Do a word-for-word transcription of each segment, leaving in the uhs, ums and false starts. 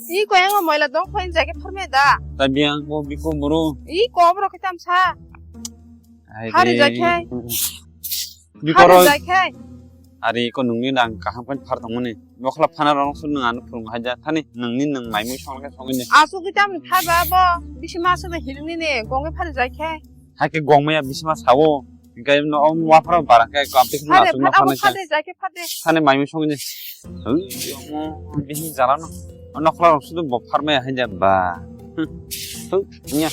I koyang o moila dong phai jake phorme da. Ta biang bo biko boro. I ko boro kitam sa. Hai hari de. Jake. Bikoro. Hari jake. Ari ko nungni nang kaham kan phar tongmani. Bokla phana rong sun nang anu phung haja thani nungni nung maimui song ke song ni. Asu kitam ni phai ba bo. Bisi masu da hilni ne gonge phar jake. Hai ke gong maya bisi ma sawo. Hingke no om wafra barang ke kam tik na. Phade, asuk phade, na phana phade, jake phade. Thani mai mi songni. Hui, omo bihi jala no. Nokla rok sudu bo pharmai hai ja ba. Hui, nya.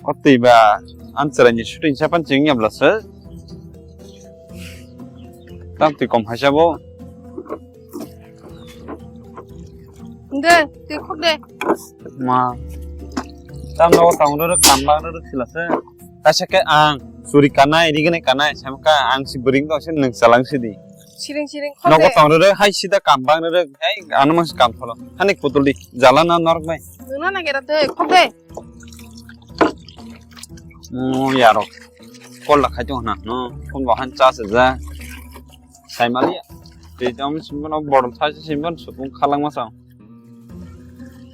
Kotwi ba an chwraini shooting sapan chwng yabla se. Tam twi kom hai sabo. De, twi khok de. Ma. Tam nogo tong rw rw kambang rw rw sila se. Kaisa khe ang suri kanai, rigini kanai, sama kha ang si bwrwini tong se nwng chalang sidi. Siring siring khok de. Nogo tong rw rw hai sida kambang rw rw hai ano mang se kam tholo. Hanik putul di jala na norok bai. Nwng na nagera de, khok de. Mo yarok. Kol la khai tong na no. Kon ba han cha se ja. Saimaliya. Tei tamo simbono bottle thaisa simbono supung khalangma sao.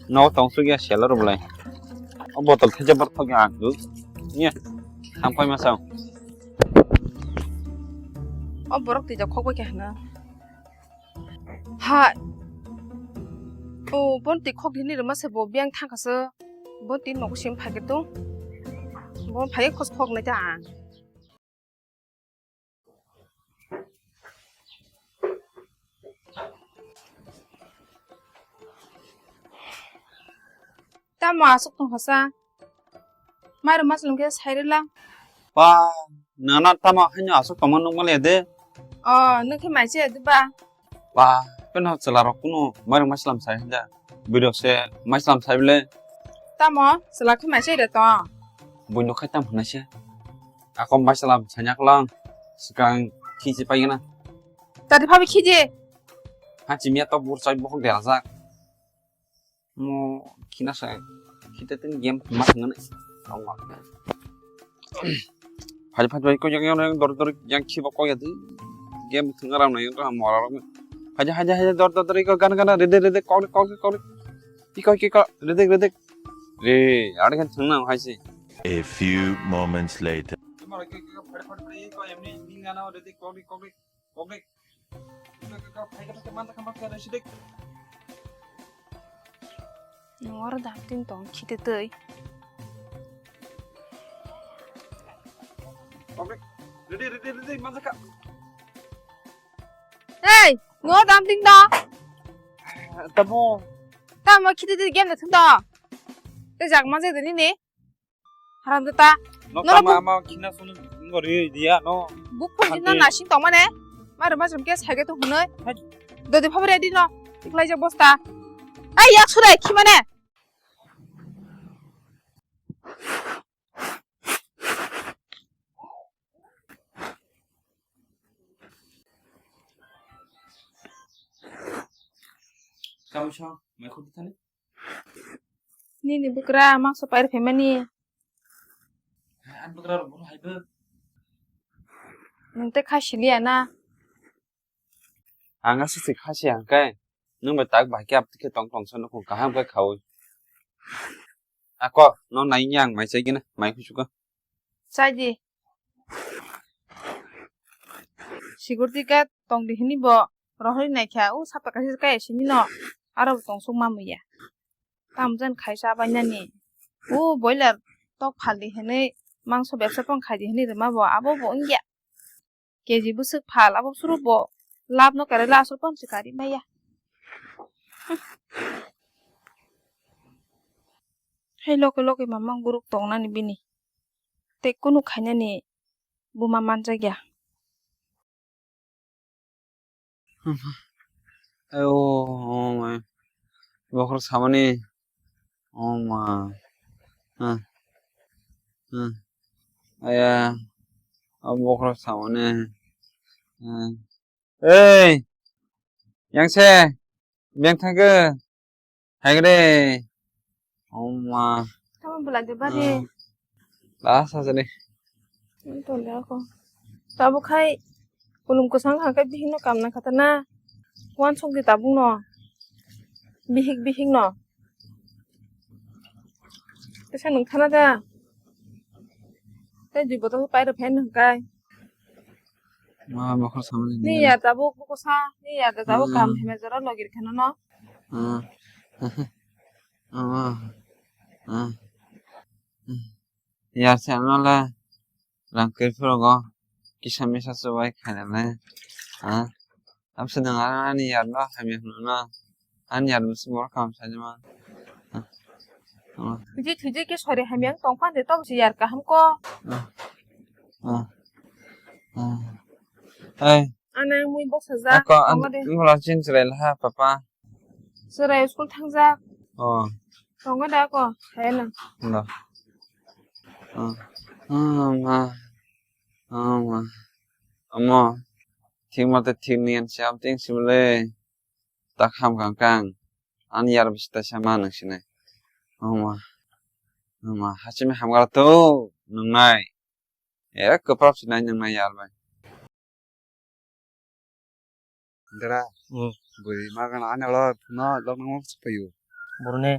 No tong sugya seller bolai. O bottle thaisa bar thok ang du. Nya. Thang pai ma sao. O borok twi jak khok bai khe hana. Hai. O bon twi khok hini rwma se bo biyang thangkha se. Bon twi nogo sim phai khe tung. Bon phai khos khok nai ta ang. Tamo aswk tong hosa? Mairum maslam khe sairwla. Ba, nana tamo haino aswk tongma nukmaliya de. O, nwng khe mai se de ba? Ba, beno chwla rok kunu mairum maslam sai hanja. Bwrwi rok se maslam sai bile. Tamo chwla khe mai se de to. Buino khai tam hwnai se. Ako maslam sanya klang. Swkang khiji paigana. Tadi phabi khiji. Ha chimia to bur chai bokhok derajak. Mo khina sa khite tin game ma thangani. Phai phai phai ko yang yang dor dor yang khiba ko ya di. Game thang ram na yang to mora ram. Haja haja haja dor dor dor ko gan gan rede rede kok kok kok. Ki ko ki ko rede rede. Re ar kan thang na hai se. A few moments later. Mara ki ko phai phai phai ko emni ding ana rede kok kok. Kok kok. Nwng oro dam tin tong khite twi. Ready, ready, ready, manjaka. Hey, nwng oro dam tin tong. Tamo. Tamo khite twi game na thung tong. Tei jak manjak de nini. Haram da ta. No norok tama bu- ama khina sunu ngori dia no. Buk khum jin no Ante. Nasing tong mane. Mare masum ke sage to hunoi. Hai. Dodi phabre di no. Tiklai je bosta. Ai yak surai khimane. Kamu sa, mai khudi thani. Nini bwkra mangso pair phaimani. Ani bwkra rok bono hai bo. Nwng tei kha siliya na? Ang aswk se kha siya hwnkhe nwng bai tak bai khe aboni khe tong tong se nukhung kaham khe khaui. Ako no nai yang mai chai gina mai khusuka. Chai di. Security guard tong di hini bo rohorwi naikha, o sapta kaisa kaya sini no, aro bo tongsuk ma muya. Tamjani khaisa abainani. O boiler tok phaldi hinwi mangso bebsa pang khaidi hinwi rwma bo abo bo wngya. K G bwswk phal abo suru bo lab no kare la aswk pang se kari maya. Hai loke loke mamang buruk tongnani bini. Tei kunu khainani buma manjakya. Ayo, oh my. Bokhorok samani. Oh my. Ah. Ah. Aya. Abo bokhorok samani. Ah. Ei. Yang se. Beng thangke. Hai khe de. Oma. Tamo bwlai de bari. Ah. Ba sa jani. Tole ako. Tabo khai. Kulum kwsang hwnkha khe bihikno kamna khatarna. Uansukdi tabukno. Bihik bihikno. Tesa nwng thana da. Tei dui botol pairw phaino hwnkhe. Ma bokhor samani. Ni ya tabuk bukusa, ni ya da tabuk kam hwnwi jora logir kheno no. Ah. Ah. Ah. Yar se ano le rang kiri phuru go kisa misa chubai khaina le. Ah. Amsa nang ani yar no hamya hwnwi no. Ani yar musi mor kam sa jama. Ah. Ah. Thuji thuji ke sori hamya tong phan de tong si yar kaham ko. Ah. Ah. Ah. Hey. Ana mui boksa ja. Ako an tongo de. Ngola chin chilai laha papa. Chwrai school thangjak. Oh. Tongo da ako, hai na. No. Oh. Oh, ma. Oh, ma. Amo. Thik ma te thik ni an siam ting simle. Tak ham kang kang. An yar bisi ta sama nang sini. Oh, ma. Oh, ma. Hachimi hamgar to nung nai. E, kwprap sinai nung nai yar bai. Dera. Hmm. Bwrwi magana ani olo no loknong mok se payo. Boroni.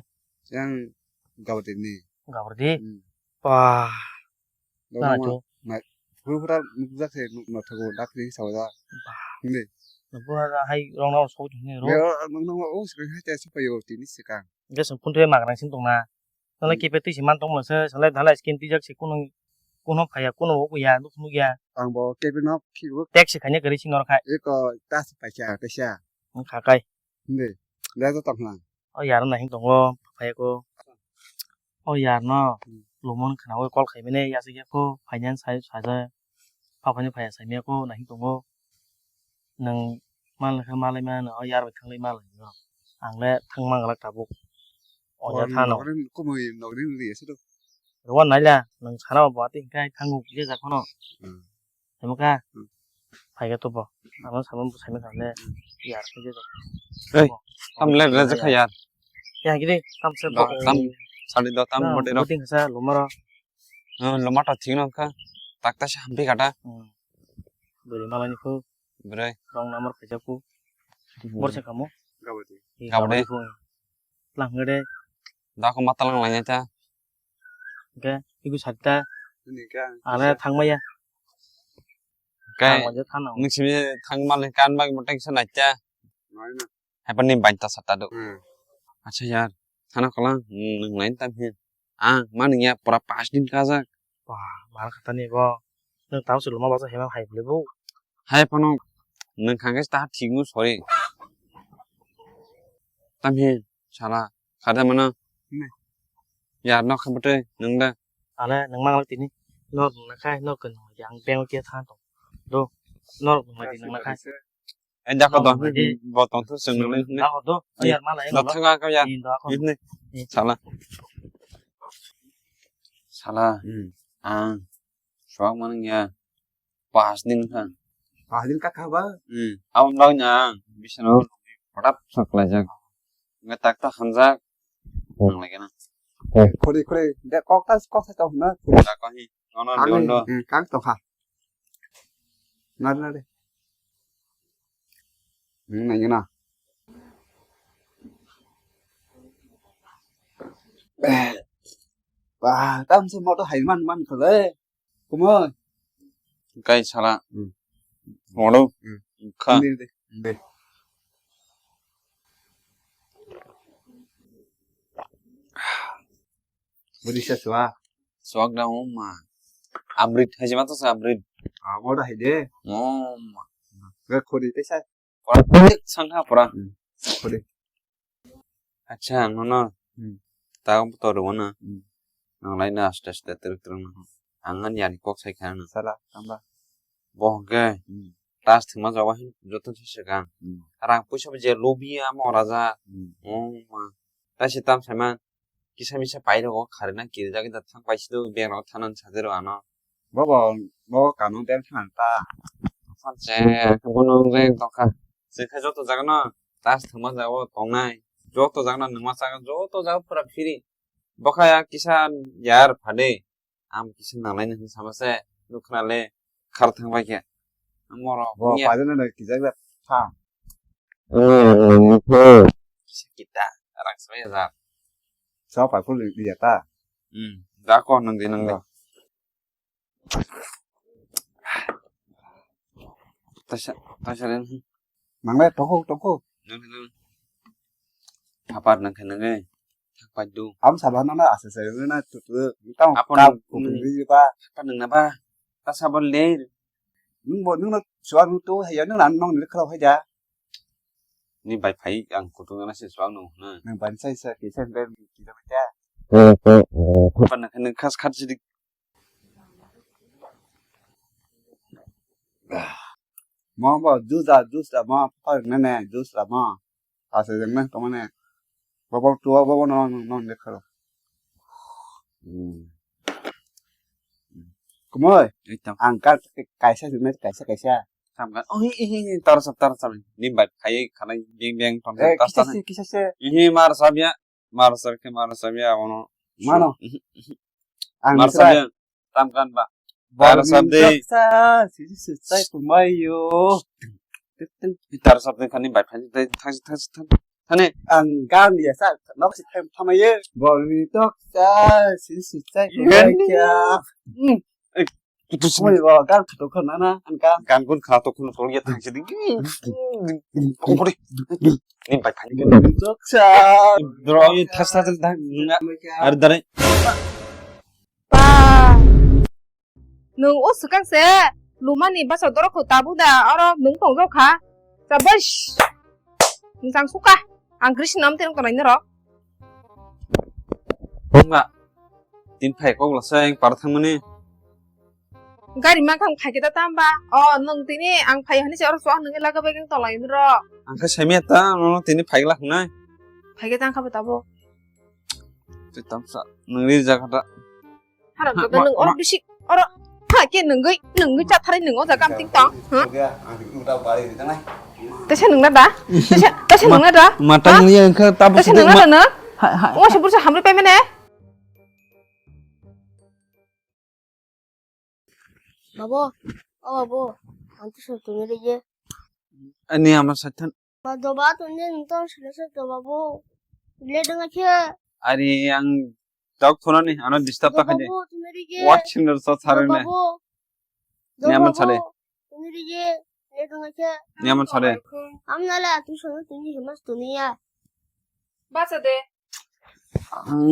Yang gabrdi ni. Gabrdi? Hmm. Wah. Loknong na mok tu. Na, phuru phura nukjak se nuk na thago dakri sawa da. Bah. Hindi. Nukbo ha hai rong rong sok ni ro. Yo, nung nung o screen hai te se payo tini se kang. Ge sung phun thwe magrang sin tong na. Nang le kipet twi se man tong mano se, sale nang le skin twijak se kuno, kuno phaiya, kuno bo ya, nuk nuk ya. Ang bo kipet no khibo. Tek se khaina kwrwi sing nor khai. Eko ta se paisa, paisa. Wng kha kai. Hindi. Da to tong lang. O yar no hing tongo, phaiya ko. O yar no, hmm, lomon khna o call khai mene, ya se ya ko, finance sai, sai, sai. Pha phani phaiya sai me ko, na hing tongo. Nwng manlai khe malai mano, o yar bai thanglai malai no. Ang le thang manglak tabuk. O ya thano. Nogni kumui nogni nungdi ese do. Rwan naila, nwng sana bo ati hingkai thango kisa jak phano. Hmm. Tamo ka? Hmm. Phai ka tobo. Amo sama bo sai mano le. Hmm. Yar khe je. Ei, tam le le je kha yar. Ya gidi, tam se bo. Tam sali do tam bode no. Ding sa lomaro. Hmm, lomata thik no kha. Takta sa hampi kata. Hmm. Bwrwi malai ni khu. Bwrwi. Wrong number khaijak khu. Hmm. Bor se kamo. Gabodi. Gabodi. Gabodi khu. Lang gede. Da ko mata lang lang ta. Oke, ibu sakta. Ini kan. Ana thang maya. Oke. Thang maya thang. Nung simi thang mal kan bag motek sa nacha. Mana? Hai pani banta sata do. Hmm. Acha yar. Thana kolang, hmm, nung lain tam hin. Ah, mani ya pura pas din kajak. Wah, mar kata ni bo. Nung tau suluma basa hema hai bole bo. Hai pano nung khangke ta thik mu sorry. Tam hin, sala, kada mana? Ne. Ya, nok khampate, nung da. Ale, nung mang lak tini. Nok nung nakhai, nok kun yang beng kia than tong. Do, nok nung lak tini nung nakhai. Eh, dako do, bo tong thu sung nung ni. Dako do, ayar mala ya. Dako ka ya. Ni dako. Ni. Sala. Sala. Hmm. Ah. Suak manung ya. Pas din kha. Pas din kha kha ba? Hmm. Abang dong ya. Bisano. Patap sak lajak. Nge tak tak hanjak. Hmm. Nang lagi na. Khori khori. De kok tas kok sa tau na. Dako hi. Ono dondo. Hmm, kang tokha. Nari nari. Hmm, nai na. Bah, tam se moto hai man man khale. Kumoi. Kai sala. Hmm. Moto. Hmm. Kha. Inde, inde. Inde. Budi sa suwa. Suwak da o ma. Amrit hai jema to sa amrit. Amo da hai de. O ma. Ga khori te sa. Pura pura sang ha pura. Hmm. Khori. Acha, nono. Hmm. Ta to ro na. Hmm. Nang lai na aste aste truk truk na. Ang ani ani kok sai kha na. Sala, tamba. Bo hwnkhe, hmm, tas thwngma jaga hin joto se swkang. Hmm. Rang puisa bo je lobi ya mo raja. Hmm. Oh ma. Ta se tam sai man. Kisa misa pai rogo khare na kiri jagwi da thang pai sido beng rogo thanan sajero ano. Bobo, bobo kamo beng thanan ta. Sa se, bono je tokha. Se khe joto jaga no tas thwngma jaga o tongnai. Joto jaga no nungma chaga joto jaga pura free. Bokha ya kisa yar phade. Ang kisa nanglai nang sama se, nukna le khar thang bai khe. Moro. Bo paidana na kijak da. Ha. Hmm, hmm. Kisa kita, rang soi ya. Sa pa kul di ya ta. Hmm, da ko nang di nang di. Tasa, tasa ren. Nang le toko, toko. Nang, nang. Hapar nang khe nang e. Thak pai du. Am saba nang na asa sa nang na tu tu. Tang apa kap nang, ko nang, ri ba. Apa nang na ba? Ta saba le. Nung bo, nung no suar nung tu hai ya nung nan nong ni khalo hai da. Ni bai phai ang kutung na se suar nung na. Nang ban sai sa ke sen ben ki da ba. Apa nang khe nang khas khat si dik. Mo bo juice da, juice da mo, pa ne ne, juice da mo. Asa jeng na to mane. Bo bo tu bo bo no no ne khalo. Hmm. Kumoi, ekdom. Ang kar kaisa jeng na kaisa kaisa. Samkan. Oh, hi, hi, hi, tar sab, tar sab. Ni bai phai khanai beng beng ton. Eh, tar kisa sab. Se, kisa se. Hi, mar sab ya. Mar sab ke mar sab ya, ono. Mano. Ang mar sab ya. Tam kan ba. Tar sab de. Sa, si, si, sai tumai yo. Tar sab de khani bai phai de thang thang thang. Thani. Ang gan ya sa, nok si tham tham ye. Bor ni tok sa, si, si, sai tumai kya. Kutu sini. Oi, wa, gan kutu khana na, an gan. Gan kun kha to kun tol ya thang sini. Pokori. Ni bai thang. Joksa. Bro, ni thas thas thang. Ar dare. Pa. Nung o swkang se. Lumani basa dorok ko tabu da. Oro nung tong jok kha. Sabash. Nung chang suka. Ang Krishna am terong tonai norok. Wngma. Tin phai kok lasa yang par thangmani. Gari mankang phai khe da tamba. O, nwng tini ang phai hani se oro chuak nungwi laga bai khe tolai nro. Ang khe saimya ta, nono tini phai glak hnai. Phai khe tang kha bo tabo. Twi tamsa, nungni jaga da. Haram jaga nung oro bisik, oro. Ha, ke nungwi, nungwi chatharai nung o jaga am ting tong. Ha? Tesa nung na da? Tesa, tesa nung na da? Mata nungya wngkha tabo. Tesa nung na da no? O se bursa hamri pai mene. Babo, o babo, ang to sir tuni rige. Ani ama sathan. Ba doba tuni nto sir sir to babo. Le dong ache. Ari ang dok thonani ano disturb ta khaje. Babo tuni rige. What channel sa sare ne? Babo. Ni aman sare. Tuni rige. Le dong ache. Ni aman sare. Am nala tu sir tuni himas tuni ya. Bacha de. Ang.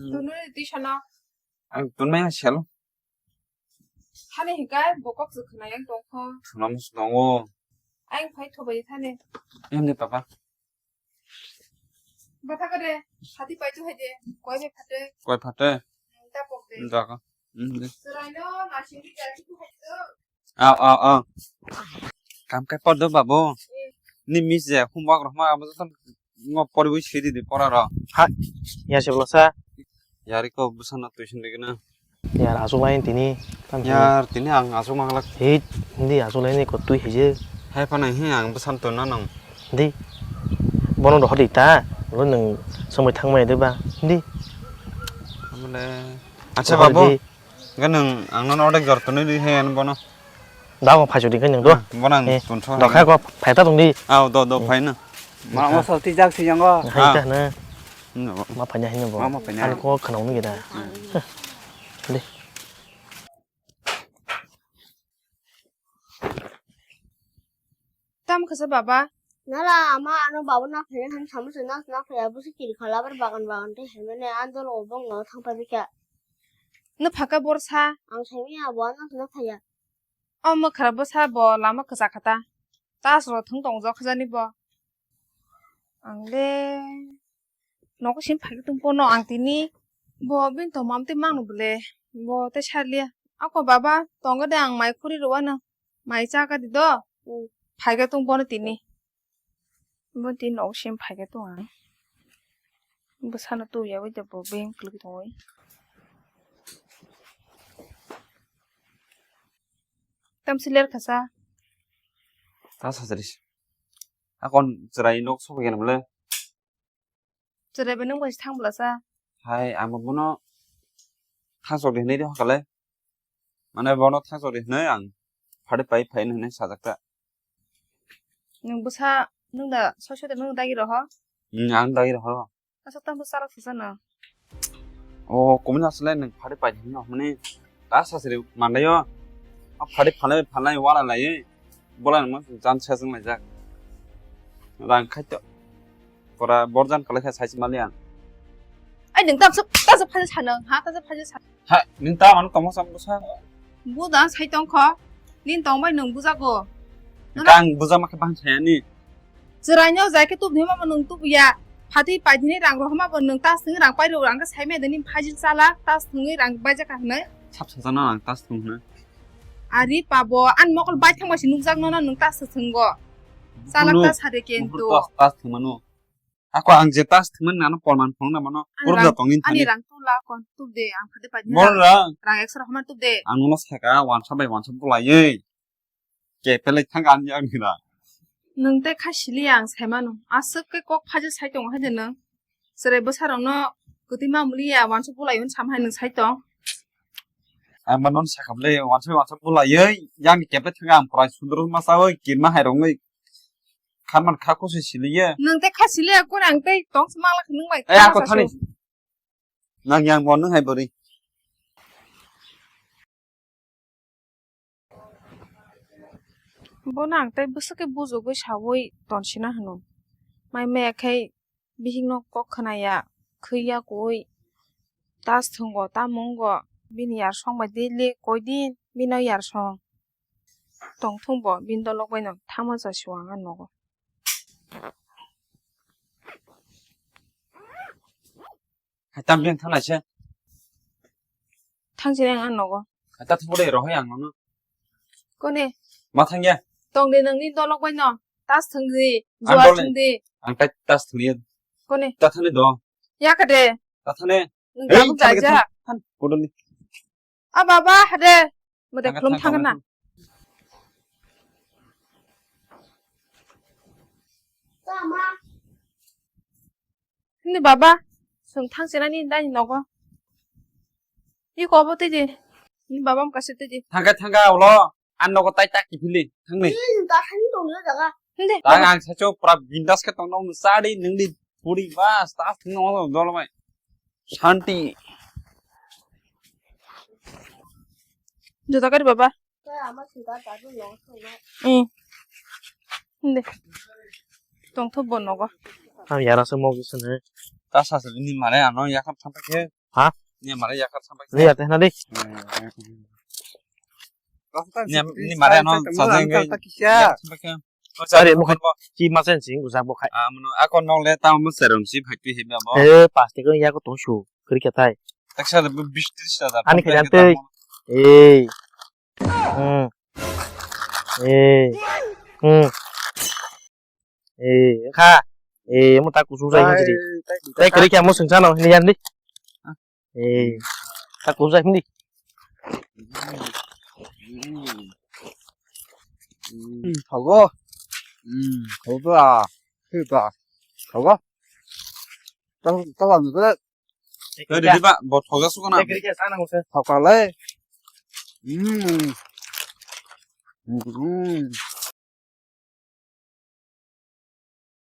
Tuni di sana. Ang tunmaya selo. Hani hikai bokok se khwnai ang tongkho. Khwnam se tongo. Ang phai thobai thani. Em de papa. Bata kare hati pai tu haje. Koi be phate. Koi phate. Ta pok de. Jaga. Hmm, de. Serai no nasing di kari tu haje. Aw, aw, aw. Kam kai por do babo. Ni miss je homework rok ma abo joto ngo poriwi sidi di pora rok. Ha, ya se bwlasa. Yari ko bwsano tuition digi na. Yar asuk lain tini. Yar tini ang asuk manglak. Hei, hindi asuk lain ko tui hije. Hai phano hi ang bwsano tuna nang. Hindi. Bono rohor di ta. Lo nang samai thangmai de ba. Hindi. Amle. Acha babu. Hwnkhe nwng ang nono ordek jor tonwi rw he ano bono. Da, bo phaisu di khe nwng do. Hmm, bono ang tonsok. Dokha ko phaita tong di. Aw, do, do, phai no. Ma, ma, soti jak si yango. Hai ta na. Hmm, bo. Ma phanya hin bo. Ma, ma phanya. Ano ko khana uni gida. Hmm. Di. Tamo khe sa baba? Nala ama ano baba na phai han samu se na na phai abu se kiri khala bar bagan bagan te hemene andol obong no thang pa bikya. No phaka borsa. Ang sai mi abo ano na phaya. O mwkhra bwsa bo lama kwchak kha ta. Tas ro thung tong jok khajani bo. Ang le nogo sim phai tong pono ang tini. Bo bini tongma amtwi mangno bole. Bo tei salia. Ako baba tongo de ang mai khuri rwano. Mai cha ka di do. Phai ka tong pono tini. Bo tini nogo sim phai ka tong ang. Bwsano tu yawi de bo beng kwlwi tongwi. Tamsi ler khasa. Ta sajris. Akon chwrai nok sobo gena bole. Chwrai bai nung bai thang bwlasa. Hai, ang bo bono thangchok di hinwi de hokale. Mane bono thangchok di hinwi ang phari pai phai hinwi sajak ta. Nwng bwsa nwng da soi soi da nwng dagi roho? Hmm, ang dagi roho. Asa tamo salak sasa na. O, kumin asle nwng phari pai hinwi hwnwi ta sasri mandayo. A phari phalai phalai wala lai. Bola nwng jan sejeng lai jak. Rang khai to. Pora borjan kalai kha sai mali ang. Ai nwng tamsa tamsa phari sa nwng ha tamsa phari sa. Ha, nwng ta mano tongma sam bwsa. Buda sai tong kho. Nin tong bai nwng bujago. Kang buja ma khe bang saya ni. Chwraino jai khe tubni ma nwng tubuya. Phatwi paidini rang rohma bo nwng ta sing rang pai ro rang khe sai me de nin phajil chala ta singwi rang bai jaka hwnwi. Sap sajana ang ta sing hwnwi. Ari pabo an mokol bai thangma si nukjak nono nwng ta sing go. Chalak ta sade kento. Ta sing mano. Ako ang je tas thumani nano porman phone na mano. Ani kurda rang, tongin ani thani. Rang tu la kon tu de, ang phade pa Bor dina. Rang. Rang ekso rok ma tu de. Ang no saka wansa bai wansa bulaiye. Ke pelai thang ani ang hina. Nwng te kha sili ang sai mano. Aswk ke kok phaje sai tongo hai de nwng. Sere bwsa rok no kwtwi ma muli ya wansa bulai un sam hai nwng sai tong. Ang mano saka ble wansa bai wansa bulaiye. Yang ni kepe thang ang prai sundro ma sawi kirma hai rong ngai. Kharman kha kusi siliye. Nwng tei kha siliya kore ang tei tong se mangla khe nwng bai. Ai, ako thani. Nang yang bo nwng hai bwrwi. Bono ang tei bwswk khe bujugwi sawi tonsina hwno. Mai maya khai bihikno kok khwnaya, khwiya kui. Ta thwngo, ta mungo, bini yarsong bai daily koidin bino yarsong. Tongthung bo bini dolok bai no thangma jasiwo ang a nogo. Hai tam beng thanglai se. Thang jini ang a nogo. Hai ta thangbo de rohoi ang nono. Kone? Ma thangya? Tong de nangni dolok bai no. Tas thang di, ang juar dole. Thang di. Ang tai tas thangya. Kone? Ta thani do. Ya ka de. Ta thani. Nang ei, tabuk thani jai ja. Than, than, kodol ni. A baba, hade. Mode khulum thang na. Hindi baba, sung thang sina ni dai nogo. Iko bo tiji. Ni baba mo kasi tiji. Thangka thangka ulo, an nogo tai tak kipili, thangni. Hindi. Tang ang sacho pura bindas ke tong nong sadi nengdi puri bas tas thang nong dolo mai. Shanti. Juta kari baba. Hmm. Hindi. Tongthok bo nogo. Ang yara se mogi sene. Ta sa se ni mare ano yakap sampai ke. Ha? Ni mare yakap sampai ke. Ni ya teh nadi. Ni, ni mare ano sa jeng ke. Sampai ke. Are mo khai chi ma chen sing ujak bo khai. Amno ako nong le ta mo serum si phai tu he ba bo. Eh, plastic ya ko tong su. Kri ka tai. Tak sa bis tris ta. Ani khai jante. Eh. Hmm. Eh. Hmm. Eh, kha. Eh, mo ta kusu jai hindi. Tai kri kya mo sung chano hindi yan di. Eh, ta kusu jai hindi. Hmm, thogo. Hmm, thogo a. Thogo. Thogo. Thogo. Tadi di ba, bot hoga suka na. Hoka le. Hmm. Hmm.